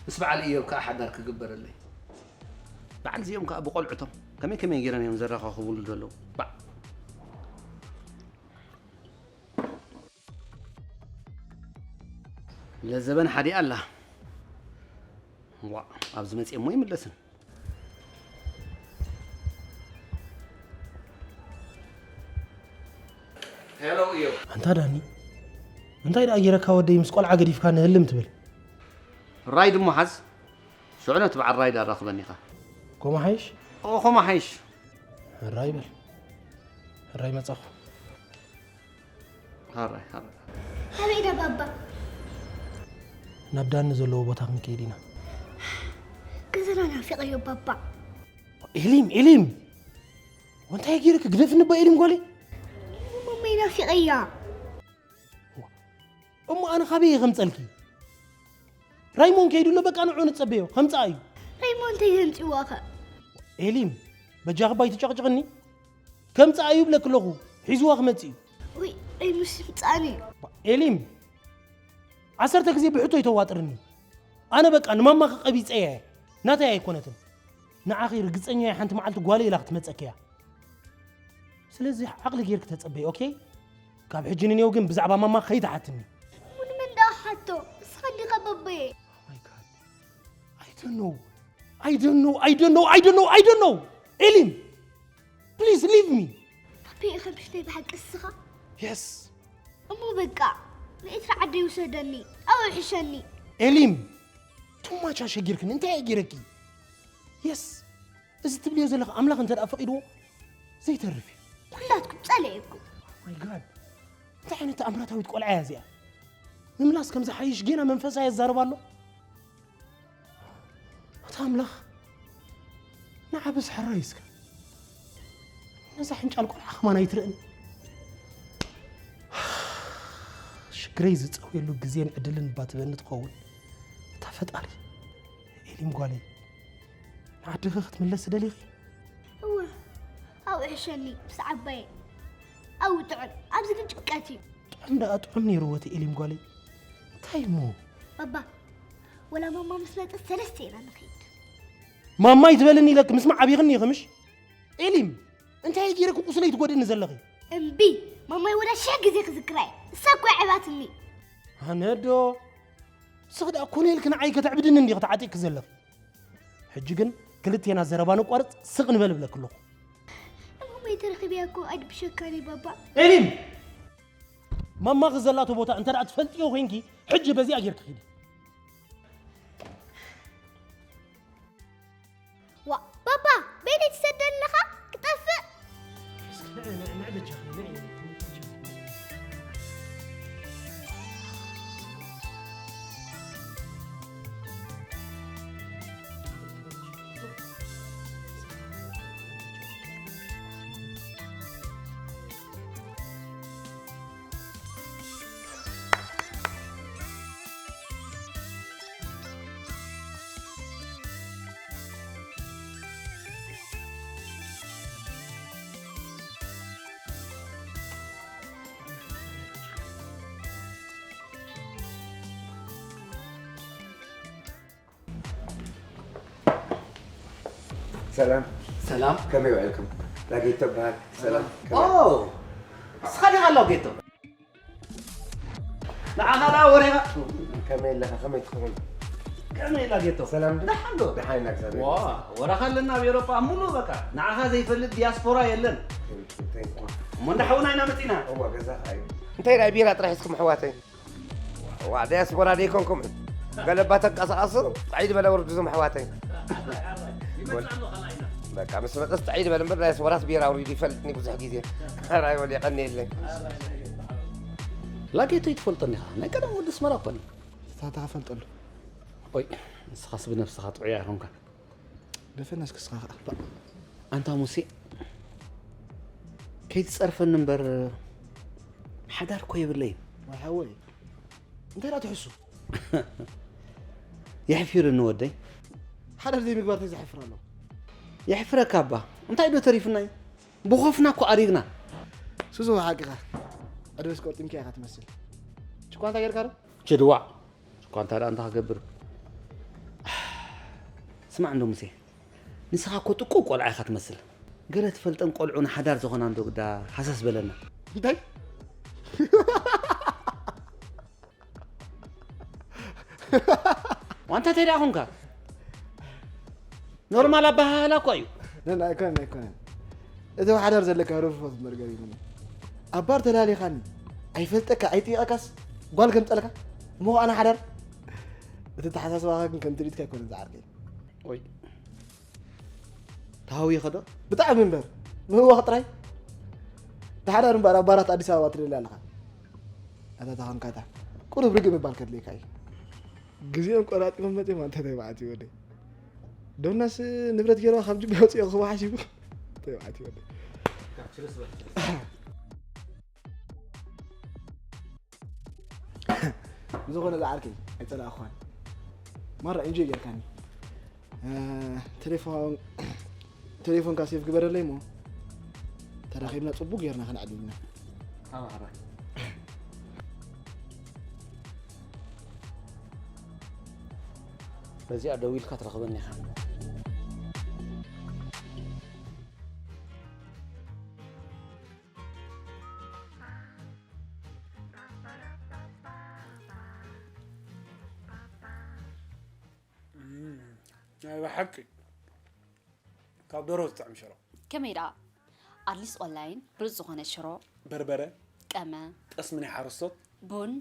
ምስ በዓል እዮብ ከዓ ሓዳር ክግበረለይ። በዓል እዚኦም ከዓ ብቆልዑቶም ከመይ ከመይ ገይረን እዮም ዘረኻኽቡሉ ዘለዉ። ለዘበን ሓዲኣ ኣላ። ዋ ኣብዚ መፅየ እሞ ይምለስን። ሄሎ እዮ። ኣንታ ዳኒ እንታይ ደኣ ጌረካ ወደይ ምስ ቆልዓ ገዲፍካ ንህልም ትብል። ራይድ እሞ ሓዝ ሽዑ ነቲ በዓል ራይድ ኣራኽበኒ ኢኻ። ኮማ ሓይሽ? ኦ ኮማ ሓይሽ። ሕራይ በል ሕራይ መጻኹ። ሕራይ ሕራይ። ኣበይ ዶ ባባ? ናብ ዳኒ ዘለዎ ቦታ ክንከይድ ኢና። ገዛና ናፊቐዮ ባባ። ኤሊም ኤሊም ወንታይ ገይርክ ግደፍኒ እባ ኤሊም ጓለይ። ማማይ ናፊቐያ። እሞ ኣነ ካበይ እየ ከምፀልኪ? ራይሞን ከይዱ ኣሎ በቃ ንዑ ንፀበዮ ከምፃ እዩ። ራይሞን እንታይ ዘምፅዋ ከ? ኤሊም በጃኺ ባይ ትጨቕጭቕኒ ከምፃ እዩ ብለክ ኣለኹ ሒዝዋ ክመፅእ እዩ። ወይ ራይሞስ ይምፃኒ። ኤሊም ዓሰርተ ግዜ ብሕቶ ይተዋጥርኒ። ኣነ በቃ ንማማኺ ቀቢፀያ እየ ናተይ ኣይኮነትን። ንዓኺ ርግፀኛ እየ ሓንቲ መዓልቲ ጓለይ ኢላ ክትመፀኪ እያ። ስለዚ ዓቕሊ ጌርክ ተጸበይ ኦኬ። ካብ ሕጂ ንኔው ግን ብዛዕባ ማማ ከይትሓትኒ። ንመን ደኣ ሓቶ እስኻ እንዲኻ በቦየ። I don't know I don't know I don't know I don't know I don't know ኤሊም please leave me። ፓፒ ኢኻ ምሽ ናይ ብሓቂ እስኻ? Yes። እሞ በቃ ንኤርትራ ዓደይ ውሰደኒ ኣብኡ ይሕሸኒ። ኤሊም too much ኣሸጊርክኒ እንታይ እየ ጌረኪ? Yes። እዚ ትብልዮ ዘለኺ ኣምላኽ እንተ ደኣ ፈቒድዎ ዘይተርፍ እዩ። ኩላትኩም ጸሊኤኩም። My God እንታይ ዓይነት ተኣምራታዊት ቆልዓ እያ እዚኣ? ምምላስ ከም ዝሓይሽ ጌና መንፈሳ የዛርብ ኣሎ። ኣታ ኣምላኽ ንዓ በስ ሕራይ እስከ ነዛ ሕንጫል ቆልዓ ከማን ኣይትርእን። ሽግረይ ዝጸውየሉ ግዜን ዕድልን እባ ትበኒ ትኸውን። እታ ፈጣሪ ኤሊም ጓለይ ንዓድኺ ክትምለስ ደሊኺ? እወ ኣብኡ ሕሸኒ ምስ ዓባየ ኣብኡ ጥዑም ኣብዚ ግን ጭንቀት እዩ። ጥዑም ደኣ ጥዑም ነይርዎ እቲ ኤሊም ጓለይ እንታይ እሞ? ባባ ወላ ማማ ምስ መጸት ሰለስተ ኢና ንኸይድ። ማማ ኣይትበልኒ ኢለኪ ምስማዕ ኣብይኽኒ ኢኺ ምሽ? ኤሊም እንታይ ገይረኪ ቁስለይ ትጎድእኒ ዘለኺ? እምቢ ማማይ ወላ ሽሕ ግዜ ክዝክራ እየ እሳ እኮ የዕባትኒ። ኣነ ዶ እስኺ ደኣ ኮነ ኢልኪ ንዓይ ከተዕብድኒ እንዲኺ ተዓጢቕኪ ዘለኺ። ሕጂ ግን ክልቴና ዘረባ ነቋርጽ ስቕ ንበል እብለኪ ኣለኹ። እሞ መይተ ረኺበያ እኮ ኣድብሸካኒ ባባ። ኤሊም ማማኺ ዘላቶ ቦታ እንተ ደኣ ትፈልጥዮ ኮይንኪ ሕጂ በዚኣ ጌርኪ ኺዲ። ዋ ባባ በይነይ ትሰደኒ ኣለኻ ክጠፍእ። ሰላም ሰላም ከመይ ውዕልኩም? ላጌቶ በሃል። ሰላም ኦ እስኻ ዲኻ ኣሎ ጌቶ? ንዓኻ ደኣ ወሬኻ ከመይ ኣለኻ ከመይ ትኸውን? ከመይ ኢላ ጌቶ? ሰላም ዶ? ደሓን ዶ? ደሓን ኢና እግዚኣብሔር ዋ፣ ይመስገን። ወራኻ ኣለና ኣብ ኤውሮጳ ሙሉ በቃ። ንዓኻ ዘይፈልጥ ዲያስፖራ የለን። Thank you, thank you። እሞ እንዳሓውና ኢና መጺና። እዋ ገዛኻ እዩ። እንታይ ናይ ቢራ ጥራሕ እስኩም ኣሕዋተይ? ዋ ዲያስፖራ ደይኮንኩም ገለባ ተንቀሳቐሱ ጻዒድ በለ ወርዱ ዞም ኣሕዋተይ። በቃ ምስ መጠስ ጻዒድ በለ እምበር ዲያስፖራስ ቢራ ኣውሪዱ ይፈልጥኒ ብዙሕ ግዜ። ራይ ወል የቐኒ የለኝ። ላጌቶ ይትፈልጦ እንዲኻ ናይ ቀደም ወዲ ኣስመራ እኮ እዩ። እታ ተኸፈልጠሉ ኦይ ንስኻስ ብነብስኻ ጥዑይ ኣይኮንካ። ደፈና እስክስኻ ከዓ ኣንታ ሙሴ ከይትጸርፈኒ እምበር ሓዳር እኮ የብለይን። ወይ ሓወይ እንታይ ዳ ትሕሱ? የሕፊርኒ ወደይ። ሓዳር ዘይምግባር እንታይ ዘሕፍር ኣለዎ? የሕፍረካ እባ እንታይ ዶ ተሪፍናይ? ብኾፍና እኮ ኣሪግና። ሱሱ ሓቂኻ ዕድመስ ቆርጢምካ ኢኻ ትመስል። ችኳ እንታይ ጌርካ ዶ? ችድዋዕ ችኳ እንታ ደኣ እንታይ ክገብር? ስማዕ እንዶ ሙሴ ንስኻ እኮ ጥቁ ቆልዓ ኢኻ ትመስል። ገለ ትፈልጠን ቆልዑ ንሓዳር ዝኾና እንዶ ግዳ ሃሰስ በለና። እንታይ? ዋንታ እንታይ ደኣ ኹንካ? ኖርማል ኣባሃህላ እኮ እዩ። ነን ኣይኮነን ኣይኮነን እቲ ኣብ ሓዳር ዘለካ ርፉፎት እምበር ገሪሙኒ ኣብ ባር ተላሊኻኒ ኣይፈልጠካ ኣይጥይቐካስ ጓል ከምፀልካ እሞ ኣነ ሓዳር እቲ ተሓሳስባኻ ግን ከም ትርኢትካ ኣይኮነን ዝዓርከይ ወይ ተሃውየ ኸዶ ብጣዕሚ እምበር ምህዋኽ ጥራይ ንሓዳር እምበር ኣብ ባራት ኣዲስ ኣበባ ትደሊ ኣለኻ ኣታ ተኻንካታ ቁሩብ ርግእ ምባል ከድልየካ እዩ ግዜኦም ቆራጢሞም መፅኦም ኣንታ ተባዕት ይወደ ዶናስ ንብረት ገይርዋ ካብ ጅባ ኣውፅኦ ክህቦ ሓሲቡ ተባዕት ይወደ ብዝኾነ ዝዓርከይ ኣይፀላእኳን ማራ ኢንጆይ ጌርካኒ ቴሌፎን ቴሌፎንካ ሴፍ ግበረለይ እሞ ተራኺብና ፅቡቅ ጌርና ከነዕልልና በዚኣ ደዊልካ ትረኽበኒ ኢኻ። ናይ ብሓቂ ካብ ደሮ ዝጥዕም ሽሮ። ከመይ ደኣ? ኣድሊስ ኦንላይን ብሉጽ ዝኾነ ሽሮ፣ በርበረ፣ ቀመ፣ ጠስሚ ናይ ሓረስቶት፣ ቡን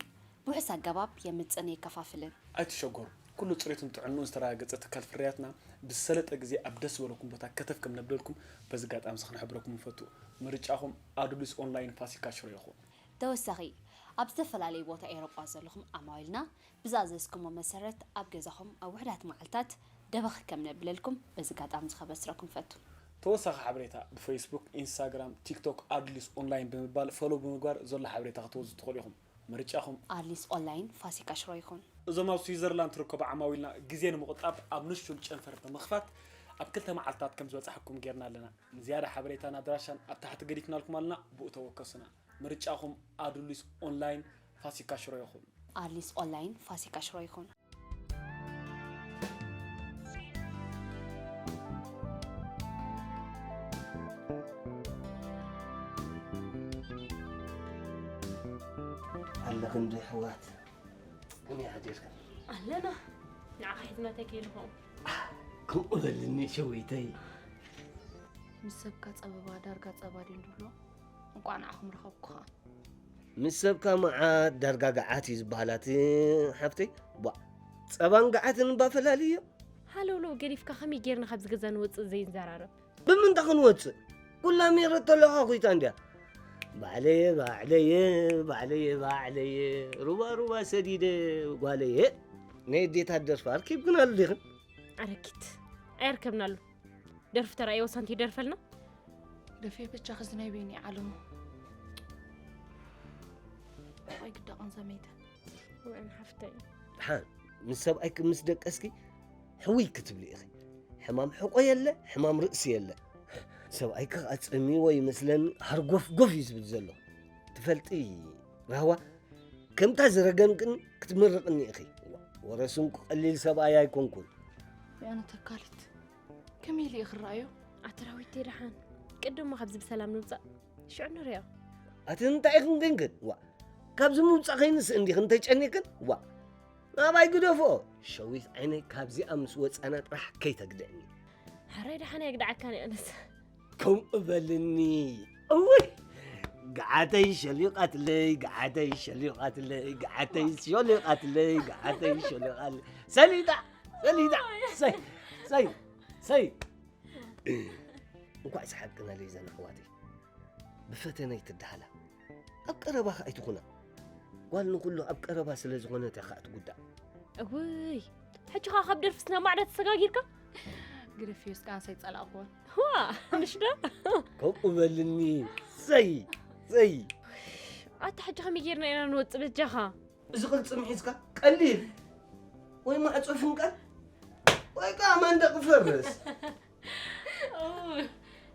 ብውሑስ ኣገባብ የምጽእን የከፋፍልን። ኣይትሸገሩ። ኩሉ ጽሬቱን ጥዕንኡን ዝተረጋገጸ ትካል ፍርያትና ብዝሰለጠ ግዜ ኣብ ደስ ዝበለኩም ቦታ ከተፍ ከም ነብለልኩም በዚ ኣጋጣሚ እዚ ክንሕብረኩም ንፈቱ። ምርጫኹም ኣዱሊስ ኦንላይን ፋሲካ ሽሮ ይኹን። ተወሳኺ፣ ኣብ ዝተፈላለዩ ቦታ ኤውሮጳ ዘለኹም ዓማዊልና ብዝኣዘዝኩሞ መሰረት ኣብ ገዛኹም ኣብ ውሑዳት መዓልታት ደበኽ ከም ነብለልኩም በዚ ኣጋጣሚ እዚ ከበስረኩም ፈቱ። ተወሳኺ ሓበሬታ ብፌስቡክ፣ ኢንስታግራም፣ ቲክቶክ ኣድሊስ ኦንላይን ብምባል ፎሎው ብምግባር ዘሎ ሓበሬታ ክትወስዱ ትኽእሉ ኢኹም። ምርጫኹም። ኣድሊስ ኦንላይን ፋሲካ ሽሮ ይኹን። እዞም ኣብ ስዊዘርላንድ ትርከቡ ዓማዊልና ግዜ ንምቑጣብ ኣብ ንሹል ጨንፈር ብምኽፋት ኣብ ክልተ መዓልታት ከም ዝበጻሕኩም ጌርና ኣለና። ንዝያዳ ሓበሬታን ኣድራሻን ኣብ ታሕቲ ገዲፍናልኩም ኣለና፣ ብኡ ተወከሱና። ምርጫኹም ኣዱሊስ ኦንላይን ፋሲካ ሽሮ ይኹን። ኣድሊስ ኦንላይን ፋሲካ ሽሮ ይኹን። ኣለኽን ዶ ኣሕዋት? ከመይ ሓዲርክን? ኣለና ንዓኻ ሒዝና እንታይ ከይልኹም ከምኡ በልኒ ሸዊተይ። ምስ ሰብካ ጸበባ ዳርጋ ጸባ ድዩ ዝብሎ? እንቋዕ ንዓኹም ረኸብኩ ኸኣ። ምስ ሰብካ መዓት ዳርጋ ገዓት እዩ ዝበሃል ኣቲ ሓፍተይ። ቧዕ ጸባን ገዓትን እባ ፈላልዮ። ሃለውለው ገዲፍካ ከመይ ጌርና ካብዚ ገዛ ንወፅእ ዘይንዘራረብ? ብምንታይ ክንወፅእ? ኩላ ሜረት ተለኻኺታ እንድያ። ባዕለየ ባዕለየ ባዕለየ ባዕለየ ሩባ ሩባ ሰዲደ ጓለየ። ናይ ኣዴታት ደርፊ ኣርኪብክናሉ ዲኽን? ኣረኪት ኣየርከብናሉ። ደርፊ ተራእየ ወሳንቲ ይደርፈልና። ደፌ ብቻ ክዚ ናይ በይኒ ዓለሙ። ኣይ ግዳ ቃንዛ መይተ። ውዕን ሓፍተይ። ሓ ምስ ሰብኣይኪ ምስ ደቀስኪ ሕውይ ክትብሊ ኢኺ። ሕማም ሕቆ የለ፣ ሕማም ርእሲ የለ። ሰብኣይኪ ከኣ ጸሚዎ ይመስለኒ ሃርጎፍጎፍ እዩ ዝብል ዘሎ። ትፈልጢ ራህዋ፣ ከምታ ዝረገምክን ክትምርቕኒ ኢኺ። ወረ ስንኩ ቀሊል ሰብኣይ ኣይኮንኩን። ያነ ተካሊት ከመይ ኢሉ እዩ ክረኣዮ? ኣቲ ዳዊተይ ደሓን ቅድም እሞ ካብዚ ብሰላም ንውፃእ ሽዑ ንሪኦ። ኣቲ እንታይ ኢኽን ኮይንክን? ዋ፣ ካብዚ ምውፃእ ከይንስእ እንዲኽን ተጨኒክን? ዋ፣ ኣባይ ግደፎ። ሸዊት ዓይነይ ካብዚኣ ምስ ወጻና ጥራሕ ከይተግድዕኒ። ሕራይ ደሓን የግድዓካ ነኣነስ። ከምኡ በልኒ። እውይ፣ ገዓተይ ሸሊቓትለይ፣ ገዓተይ ሸሊቓትለይ፣ ገዓተይ ሸሊቓትለይ፣ ገዓተይ ሸሊቓትለይ። ሰሊጣ፣ ሰሊጣ። ሰይ፣ ሰይ፣ ሰይ። እንኳዕ ሰሓቅናለይ ዘን ኣሕዋተይ። ብፈተነ ይትደሃላ። ኣብ ቀረባኻ ኣይትኹና። ጓል ንኹሉ ኣብ ቀረባ ስለ ዝኾነት እያ ኸኣ ትጉዳእ። እውይ፣ ሕጂ ኸኣ ካብ ደርፍስ ናብ ማዕዳ ተሰጋጊርካ? ግደፍዮ እስከ ኣንሰ ኣይጸላእኽዎን። ዋ፣ ምሽ ዶ? ከምኡ በልኒ። ሰይ፣ ሰይ። ኣታ ሕጂ ከመይ ጌርና ኢና ንወጽእ በጃኻ? እዚ ቅልጽም ሒዝካ ቀሊል ወይ ማዕጾ ፍንቃል ወይ ከኣ መንደቕ ፈርስ። ኦ፣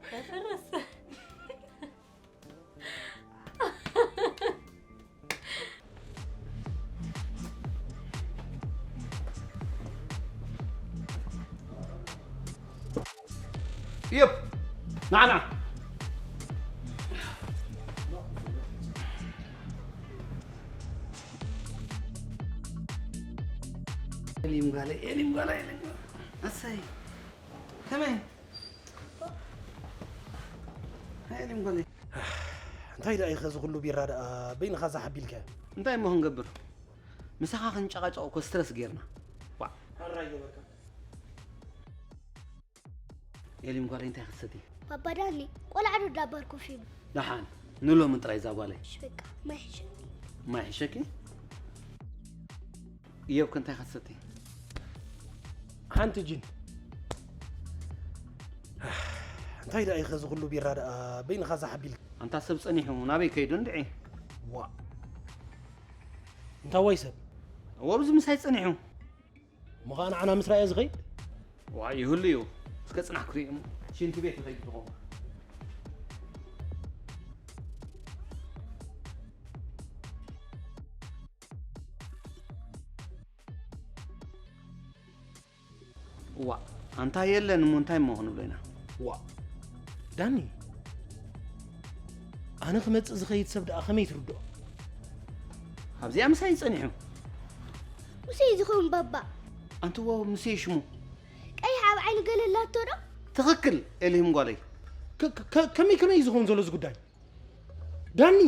ተፈረስ። እዮብ፣ ንዓ፣ ንዓ። ኤሊም ጓለይ፣ ኤሊም ጓለይ፣ ኤሊም ጓለይ። ኣሰይ። ከመይ? ኤሊም ጓለይ። እንታይ ደኣ እዩ ኸዚ ኩሉ ቢራ ደኣ በይንኻ ዛሕ ኣቢልካዮ? እንታይ እሞ ክንገብር? ምሳኻ ክንጨቓጨቕ እኮ ስትረስ ጌርና። ዋእ። ሕራይ ገበርካ። ኤሊም ጓለይ እንታይ ክትሰቲ? ባባ ዳኒ፣ ቆልዓ ዶ ዳባር ኮፍ ኢሉ? ደሓን፣ ንሎምን ጥራይ እዛ ጓለይ። እሺ በቃ፣ ማይ ሕሸኒ። ማይ ሕሸኪ? እዮብ ከ እንታይ ክትሰቲ? ሓንቲ ጅን። እንታይ ደኣ እዩ ኸዚ ኩሉ ቢራ ደኣ በይንኻ ዛሕ ኣቢልካ? ኣንታ ሰብ ጸኒሑ ናበይ ከይዱ እንድዒ? ዋእ። እንታይ ዋይ ሰብ? እዎ፣ ኣብዚ ምሳይ ጸኒሑ። እሞ ኸኣ ንዓና ምስ ረኣየ ዝኸይድ? ዋይ፣ ይህሉ እዩ። እስከ ጽናሕ ክርእዮ እሞ። ሽንቲ ቤት ይኸይድ ትኸውን። ዋእ፣ ኣንታ የለን እሞ እንታይ እሞ ክንብሎ ኢና? ዋእ፣ ዳኒ፣ ኣነ ክመጽእ ዝኸይድ ሰብ ደኣ ከመይ ትርድኦ? ኣብዚኣ ምሳይ ጸኒሑ። ሙሴ እዩ ዝኸውን ባባ። ኣንትዎ ሙሴ ሽሙ። ቀይሕ ኣብ ዓይኑ ገለ ኣላቶ ዶ? ትኽክል፣ ኤልሂም ጓለይ። ከ-፣ ከ-፣ ከመይ፣ ከመይ እዩ ዝኸውን ዘሎ እዚ ጉዳይ? ዳኒ፣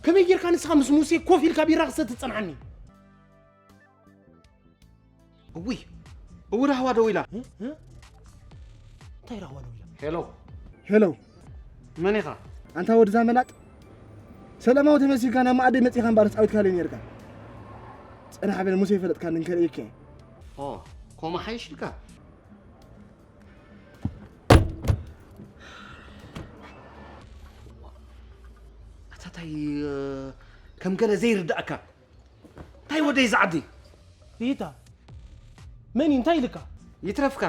ከመይ ጌርካ ንስኻ ምስ ሙሴ ኮፍ ኢልካ ቢራ ክሰቲ ትጸንሓኒ? እውይ፣ እው ራህዋ ደው ኢላ። እ? እ? እንታይ ራህዋ ደው ኢላ? ሄሎ። ሄሎ። መን ኢኻ? ኣንታ ወድዛ መላጥ። ሰላማዊ ተመሲልካ ናብ መኣደይ መጺኻ እምበኣር ተጻዊትካለይ ኔርካ። ጽናሕ በል ሙሴ ይፈለጥካኒ እንከርእየካ እየ። ኦ፣ ኮማ ሓይሽ ኢልካ? ኣታ ታይ፣ እ፣ ከም ገለ ዘይርዳእካ? እንታይ ወደይ ዝዓዲ? ይታ፣ መን እዩ? እንታይ ኢልካ? ይትረፍካ።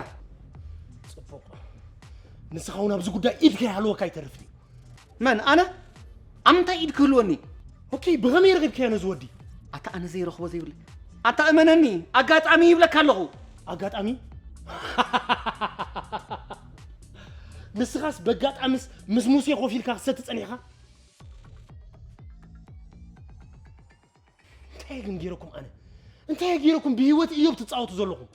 ጽቡቕ። ንስኻ እውን ኣብዚ ጉዳይ ኢድ ከይሃለወካ ኣይተርፍን እዩ። መን? ኣነ? ኣብ ምንታይ ኢድ ክህልወኒ? ኦኬ፣ ብኸመይ ረኺብካዮ ነዚ ወዲ? ኣታ ኣነ ዘይረኽቦ ዘይብለይ። ኣታ እመነኒ፣ ኣጋጣሚ ይብለካ ኣለኹ። ኣጋጣሚ? ንስኻስ በጋጣምስ ምስ ሙሴ ኮፍ ኢልካ ክሰቲ ጸኒሕካ? እንታይ ግን ገይረኩም ኣነ? እንታይ ገይረኩም ብህይወት እዮብ ትጻወቱ ዘለኹም?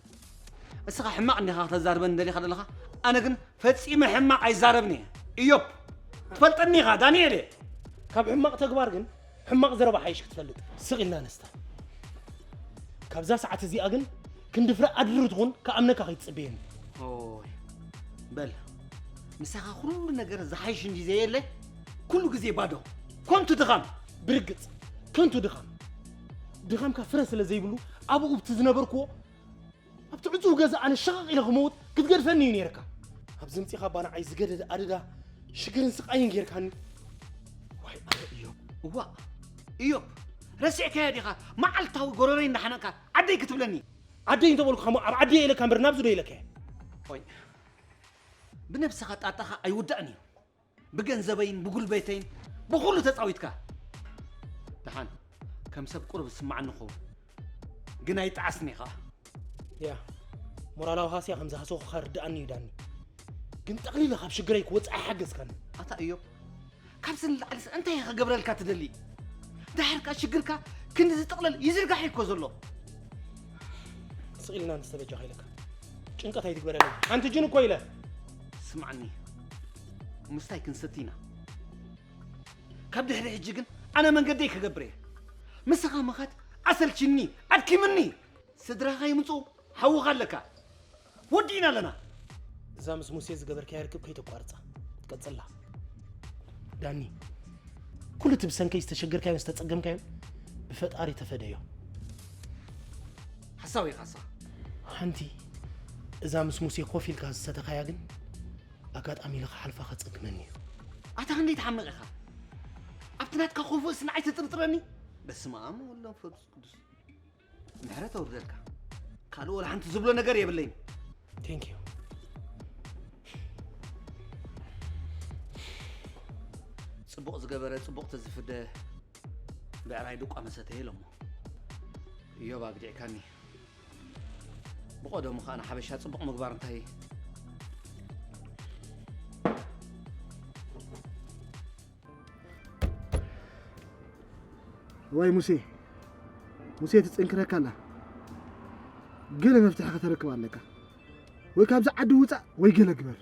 እስኻ ሕማቕ እንዲኻ ከተዛርበኒ ደሊኻ ዘለኻ? ኣነ ግን ፈጺመ ሕማቕ ኣይዛረብን እየ። እዮብ፣ ትፈልጠኒ ኢኻ፣ ዳንኤል እየ። ካብ ሕማቕ ተግባር ግን ሕማቕ ዘረባ ሓይሽ ክትፈልጥ። ስቕ ኢልና ነስታ። ካብዛ ሰዓት እዚኣ ግን ክንዲ ፍረ ኣድሪ ትኹን ክኣምነካ ከይትጽበየኒ። ኦይ፣ በል፣ ምሳኻ ኩሉ ነገር ዝሓይሽ እንዲ ዘየለ፣ ኩሉ ግዜ ባዶ። ኮንቱ ድኻም። ብርግጽ፣ ከንቱ ድኻም። ድኻምካ ፍረ ስለ ዘይብሉ፣ ኣብኡ ብቲ ዝነበርክዎ፣ ኣብቲ ዕጹው ገዛ ኣነ ሸቐቕ ኢለ ክመውት ክትገድፈኒ እዩ ነይርካ። ኣብዚ ምጺኻ እባ ንዓይ ዝገደደ ኣደዳ ሽግርን ስቓይን ጌርካኒ። ዋይ ኣነ እዮብ። እዋእ፣ እዮብ፣ ረሲዕካዮ ዲኻ? መዓልታዊ ጎረረይ እንዳሓነቕካ ዓደይ ክትብለኒ። ዓደይ እንተበልኩኻ እሞ ኣብ ዓደይ ኢለካ እምበር ናብዚ ዶ ኢለካዮ? ኦይ፣ ብነብስኻ ጣጣኻ ኣይውዳእን እዩ። ብገንዘበይን ብጉልበተይን ብኹሉ ተጻዊትካ። ደሓን ከም ሰብ ቁሩብ ዝስምዓኒ ክኸውን፣ ግን ኣይጠዓስን እየ ኸኣ። ያ፣ ሞራላዊ ሃስያ ከም ዝሃሰኹኻ ርድኣኒ እዩ ዳኒ። ግን ጠቕሊለ ካብ ሽግረይ ክወጽእ ኣይሓገዝካኒ። ኣታ እዮብ፣ ካብዚ ንላዕልስ እንታይ እየ ክገብረልካ ትደሊ? ደሓር ከኣ ሽግርካ ክንዲ ዝጥቕለል ይዝርጋሕ እዩ እኮ ዘሎ። ስቕ ኢልና ንስተበጃኻ ኢለካ። ጭንቀት ኣይትግበረለይ። ሓንቲ ጅን እኮ ኢለ። ስማዕኒ፣ ምስታይ ክንሰቲ ኢና። ካብ ድሕሪ ሕጂ ግን ኣነ መንገደይ ክገብር እየ። ምሳኻ ምኻድ ኣሰልችኒ፣ ኣድኪምኒ። ስድራኻ ይምፁ፣ ሓውኻ ኣለካ። ወዲእና ኣለና። እዛ ምስ ሙሴ ዝገበርካያ ርክብ ከይተቋርፃ ቀፅላ። ዳኒ፣ ኩሉ እቲ ብሰንከይ ዝተሸገርካዮን ዝተፀገምካዮን ብፈጣሪ ተፈደዮ። ሓሳዊ ኢኻሳ። ሓንቲ እዛ ምስ ሙሴ ኮፍ ኢልካ ዝሰተኻያ ግን ኣጋጣሚ ኢለ ክሓልፋ ከጸግመኒ እዩ። ኣታ ክንደይ ትሓምቕ ኢኻ? ኣብቲ ናትካ ኮፍእስ ንዓይ ትጥርጥረኒ? በስመ ኣብ ወወልድ ወመንፈስ ቅዱስ። ምሕረት ኣውርደልካ። ካልእ ወላ ሓንቲ ዝብሎ ነገር የብለይን። Thank you። ጽቡቕ ዝገበረ ጽቡቕ ተዝፍደ ብዕራይ ድቋ መሰተየ ኢሎሞ። እዮብ ኣግዲዕካኒ። ብቐደሙ ኸኣ ንሓበሻ ጽቡቕ ምግባር እንታይ ወይ ሙሴ፣ ሙሴ ትጽንክረካ ኣላ። ገለ መፍትሒ ከተረክብ ኣለካ። ወይ ካብዚ ዓዲ ውጻእ ወይ ገለ ግበር።